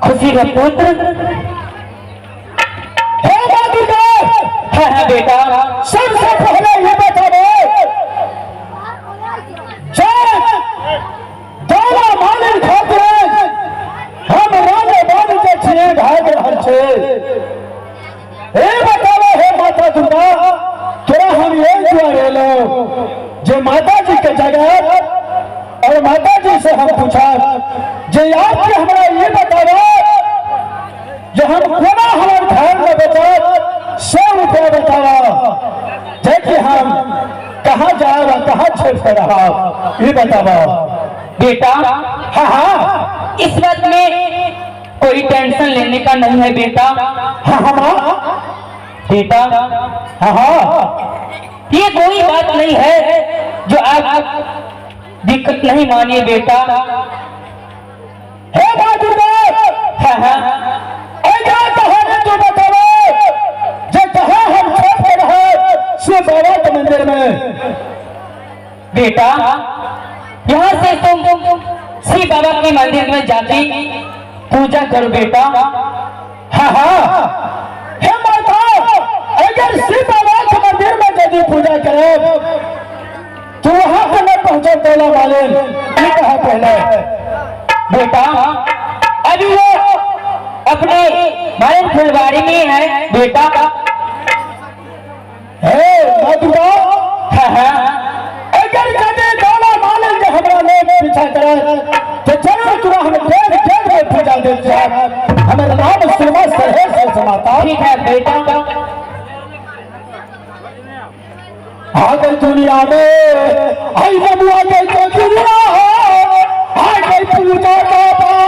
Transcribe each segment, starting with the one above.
खुशी का पुत्र। हे माँ दुर्गा। हाँ हाँ बेटा, सबसे पहले ये बताओ, दोनों मालिक खातिर हम राजा बाबू के छिए भाग रहल छे। हे बताओ हे माता दुर्गा, तोरा हम ये दुआरे लो जे माता जी के जगह और माता जी से हम पूछा जे आपके हमरा ये बताओ जे हम कोना हमार घर में बचत 100 रुपया बतावा जे कि हम कहाँ जाए और कहाँ छेड़ से रहा, ये बतावा बेटा। हाँ हाँ। इस बात में कोई टेंशन लेने का नहीं है बेटा। हाँ हाँ माँ। बेटा। हाँ हाँ। ये कोई बात नहीं है जो आप दिक्कत नहीं मानिए बेटा। हे माँ दुर्गा। हाँ हाँ। ऐसा कहानी तू बतावे जे कहाँ हम छोड़ के रहे शिव बाबा के मंदिर में। बेटा, यहाँ से तुम शिव बाबा के मंदिर में जाके पूजा करो बेटा। हाँ हाँ। हे माता, अगर शिव बाबा के मंदिर में यदि पूजा करे तो वहां पर न पहुंचे तोला वाले, ये कहा पहले। बेटा, अभी वो अपने मालिन फुलवाड़ी में है बेटा। हे माँ दुर्गा। हाँ हाँ। अगर यदि दौला मालिन के हमरा लोग पीछा करे तो जरूर तुरा हम देख देख के पूजा दे जाए। हमारे नाम सुरमा सहे से समाता। ठीक है बेटा। आ गई दुनिया में आई बबुआ गई तो दुनिया आ गई पूजा का बात।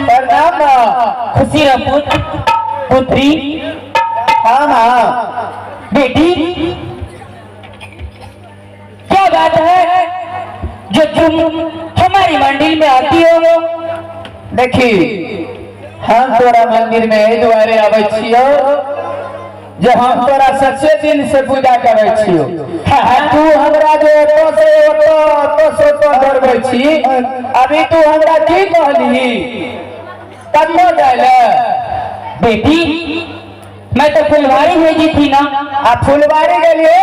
प्रणाम माँ। खुशी रह पुत्र, पुत्री। हाँ माँ। बेटी, क्या बात है जो तुम हमारी मंदिर में आती हो? देखी, हम तोरा मंदिर में एहि दुआरे आबै छियौ जे हम तोरा सच्चे दिल से पूजा करै छियौ, आ तू हमरा जे एतऽ से ओतऽ, ओतऽ से ओतऽ दौड़बै छी। अभी तू हमरा की कहली, कतऽ जाइ लए? बेटी, मैं तो फुलवारी भेजी थी ना। आ फुलवारी गेलिए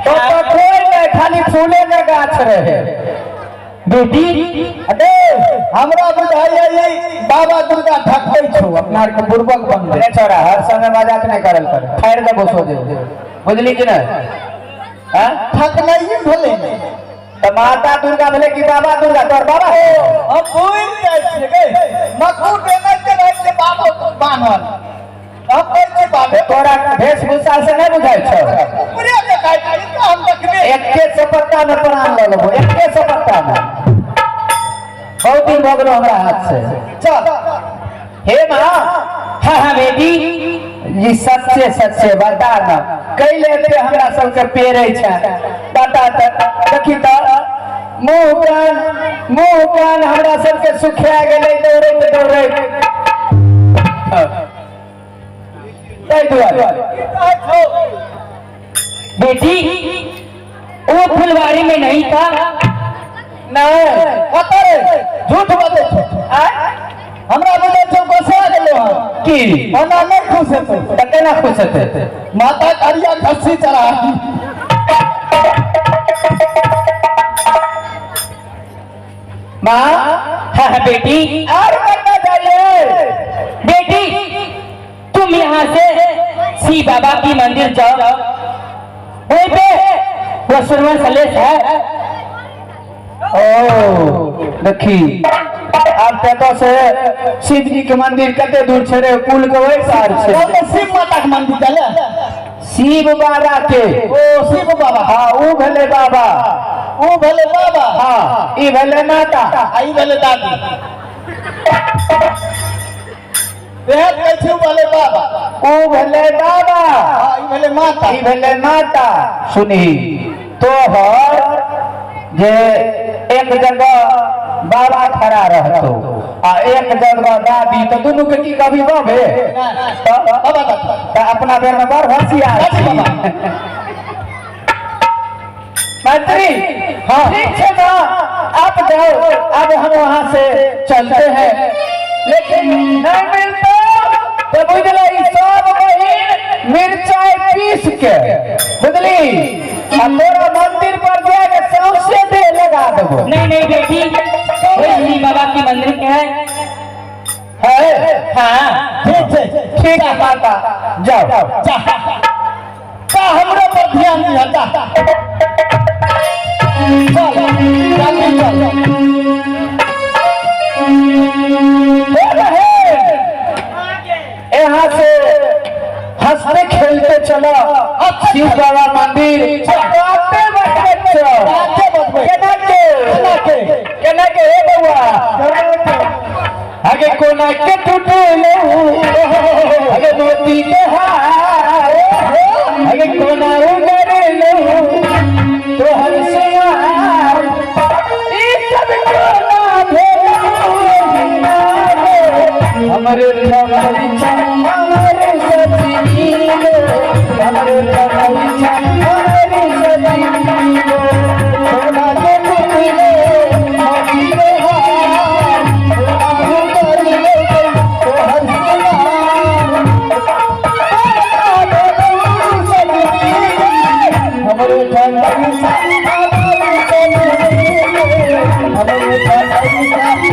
तो कोई नहीं, खाली फूले के गाछ रहे। बेटी, अरे हमरा बुझाइया ई बाबा दुर्गा ठकै छौ, अपना आर के बुड़बक बनबै। ए छोरा, हर समय मजाक नहीं करल कर, फाड़ि देबो सोझे, बुझली कि नहीं? हां, ठकनाइए भेलै। त माता दुर्गा भेलै कि बाबा दुर्गा? तोर बाबा हम भूलि जाइ छियै गे, मकुट एनाहिते रहै छै बाबा बान्हल, हम कहै छियै बाबे। तोरा वेशभूषा से नहीं बुझाइ छौ? ऊपरे देखाइ छै तऽ हम देखने। एके सपत्ता में प्राण लऽ लेबो, एके सपत्ता में। बहुत दिन भऽ गेलो हमरा हाथ से। चल। हे माँ। हाँ हाँ बेटी। ई सच्चे सच्चे बता न, कैले एते हमरा सबके पेड़े छै? बता त, देखी त मुंह कान, मुंह कान हमरा सबके सुखा गेलै दौड़ैत दौड़ैत, ताहि दुआरे। की कहै छौ? बेटी, वो फुलवारी में नहीं था। नहीं। कतऽ रे? झूठ बजै छौ। आय? हमरा बुझै छौ गोसा गेलो हँ। की? ओना नहि खुश हेतौ। तऽ केना खुश हेतै? माता करिया खस्सी चढ़ा। माँ। हाँ हाँ बेटी। और करना चाहिए। बेटी, तुम यहाँ से शिव बाबा की मंदिर जाओ, वहीं पे वो सुरवन सलेश है। ओ देखी, आब तऽ से शिव जी के मंदिर कते दूर छै रे? पुल के ओहि पार छै। ओ तऽ शिव माता के मंदिर चले। शिव बाबा के। ओ शिव बाबा। हाँ, ऊ भेलै बाबा। ओ भेलै बाबा। हाँ, ई भेलै माता। आ ई भेलै दादी। वएह कहै छै, ऊ भेलै बाबा। ऊ भेलै बाबा। हाँ, ई भेलै माता। ई भेलै माता। सुनही, तोहर जे एक जगह बाबा खड़ा रहतो आ एक जगह दादी, तऽ दुनू के की कभी बाबे? बाबा दादी। तऽ अपना बेर में बड़ होशियार दादी छी। बाबा। मंत्री। हाँ, ठीक है ना, आप जाओ, अब हम वहां से चलते हैं, लेकिन नहीं मिलता तो बुझल ई सब बहिन मिर्चाई पीस के, बुझली, आ तोरा मंदिर पर जाके सौंसे देह लगा देबो। नहीं नहीं बेटी, वही शिव बाबा की मंदिर के है। है? हाँ। ठीक छै। ठीक है माता, जाओ। जा जा, हमरो पर ध्यान दिह, जा, चल जल्दी चल। हे बहन, यहाँ से हंसते खेलते चलो शिव बाबा मंदिर, बाते बाते चल। बाते बतबै। केना के? केना के? केना के? हे बउआ, आगे कोना के टूटलो, आगे मोती के हार, आगे कोना उगरलो तोहर सिंगार, ई सब कोना भेलो? हमरे ठकई, हमरे सजनी, हमरे ठकई, हमरे सजनी, सोना के टुकड़े मोती के हार, सोना उगरलो तोहर सिंगार, हमरे ठकई, हमरे सजनी, हमरे ठकई,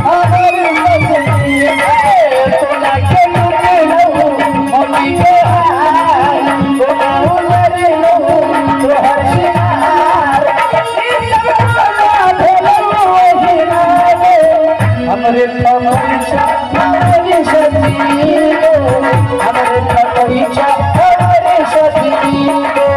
हमरे। परीक्षा हमरे सखी गे, हमरे न परीक्षा हमरे सखी गे।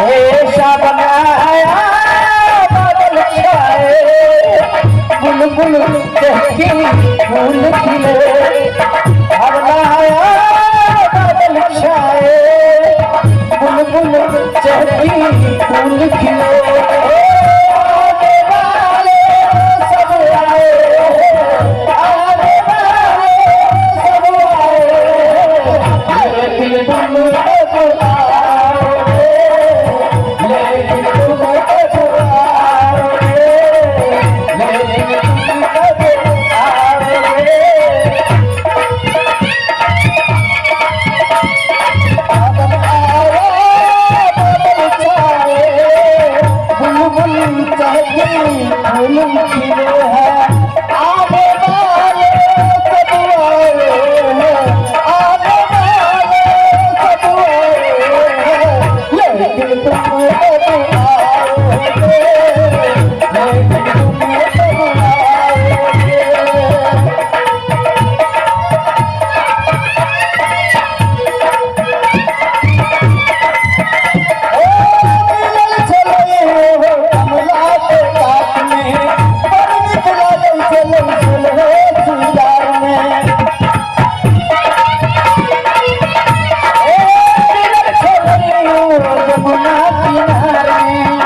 ऐसा बनाया बादल छाए, बुलबुल चहकी फूल खिले। बनाया बादल छाए, बुलबुल चहकी फूल खिले। आने वाले सब आए, आने वाले सब आए, लेकिन तुम कब आओगे, लेकिन तुम कब आओगे, लेकिन तुम कब आओगे। बादल आया बादल छाए, बुलबुल चहकी फूल खिले हैं। आने वाले सब आए हैं, आने वाले सब आए हैं, लेकिन तुम कब आओगे, लेकिन तुम कब आओगे। मिलल छलै हो कमला के कात में, बड़ नीक लागै छलै सुलहो सिंगार में। ओ मिलल छलै हो यमुना किनार में,